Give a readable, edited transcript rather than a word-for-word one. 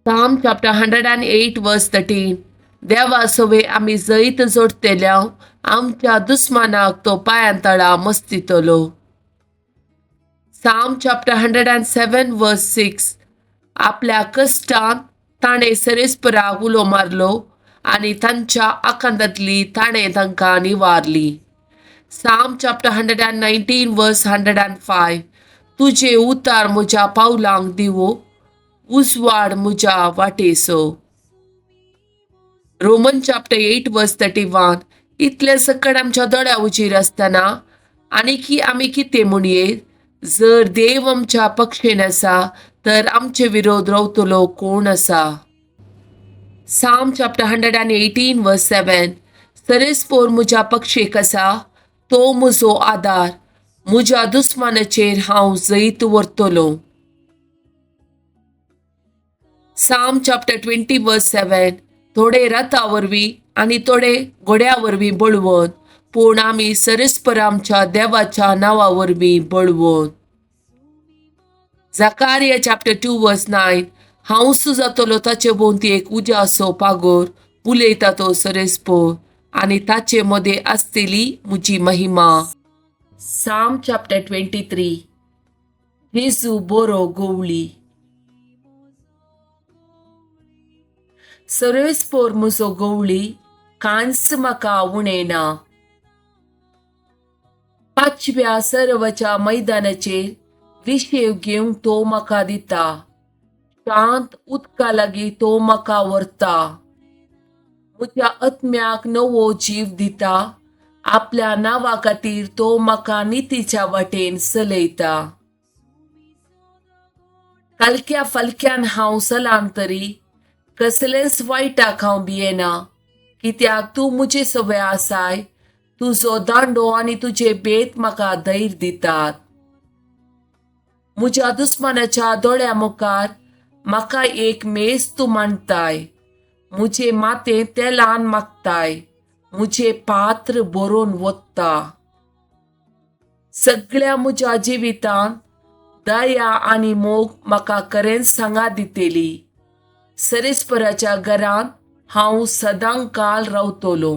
Psalm chapter 108 verse 13. देवा सवे आमी जैत जोडतेल्या, आमच्या दुस्मानाक तो पांयां तळा मस्तितलो. Psalm chapter 107 verse 6. आपल्या कश्टान ताणें सरेस्पराक उलो मारलो आनी तांच्या आकांतांतली ताणें तांकां निवारली. Psalm chapter 119 verse 105. तुजें उतार म्हज्या पावलांक दिवो, उजवाड म्हज्या वाटेसो. Roman chapter 8 verse 31. इतलें सकट आमच्या दोळ्या उजीर आसतना आनी आमी कितें म्हणये? जर देव आमच्या पक्षेन आसा तर आमचे विरोध रावतलो कोण आसा? Psalm chapter 118 verse 7. सरेस्पोर म्हज्या पक्षेक आसा, तो म्हजो आदार, म्हज्या दुस्मानाचेर हांव जैत व्हरतलो. Psalm chapter 20 verse 7. थोडे रथा वरवीं आनी थोडे घोड्या वरवीं बळवंत, पूण आमी सरेस्पर आमच्या देवाच्या नांवा वरवीं बळवंत. Zechariah chapter 2 verse 9. हांव जातलो ताचे भोंवती एक उज्याचो पागोर, उलयता तो सरेस्पोर, आनी ताचे मदें आसतली म्हजी महिमा. Psalm chapter 23. जेजू बरो गोवळी. सर्वेस्पोर म्हजो गवळी, कांयच म्हाका उणें ना. पांचव्या सर्वाच्या मैदानाचेर विशेव घेवंक तो म्हाका दिता, शांत उदका लागीं तो म्हाका व्हरता. म्हज्या आत्म्याक नवो जीव दिता, आपल्या नांवा खातीर तो म्हाका नितीच्या वाटेन चलयता. कालक्या फालक्यान हांव सलाम तरी कसलेंच वायटाक हांव भियेना, कित्याक तूं म्हजे सवय आसाय, तुजो दांडो आनी तुजे बेत म्हाका धैर्य दितात. म्हज्या दुस्मानाच्या दोळ्या मुखार म्हाका एक मेज तूं मांडताय, म्हजे माथें तेलान मागताय, म्हजें पात्र बरोवन वता. सगळ्या म्हज्या जिवितांत दया आनी मोग म्हाका खरेंच सांगात दितली. सरेस्पराच्या घरांत हांव सदां काल रावतलो.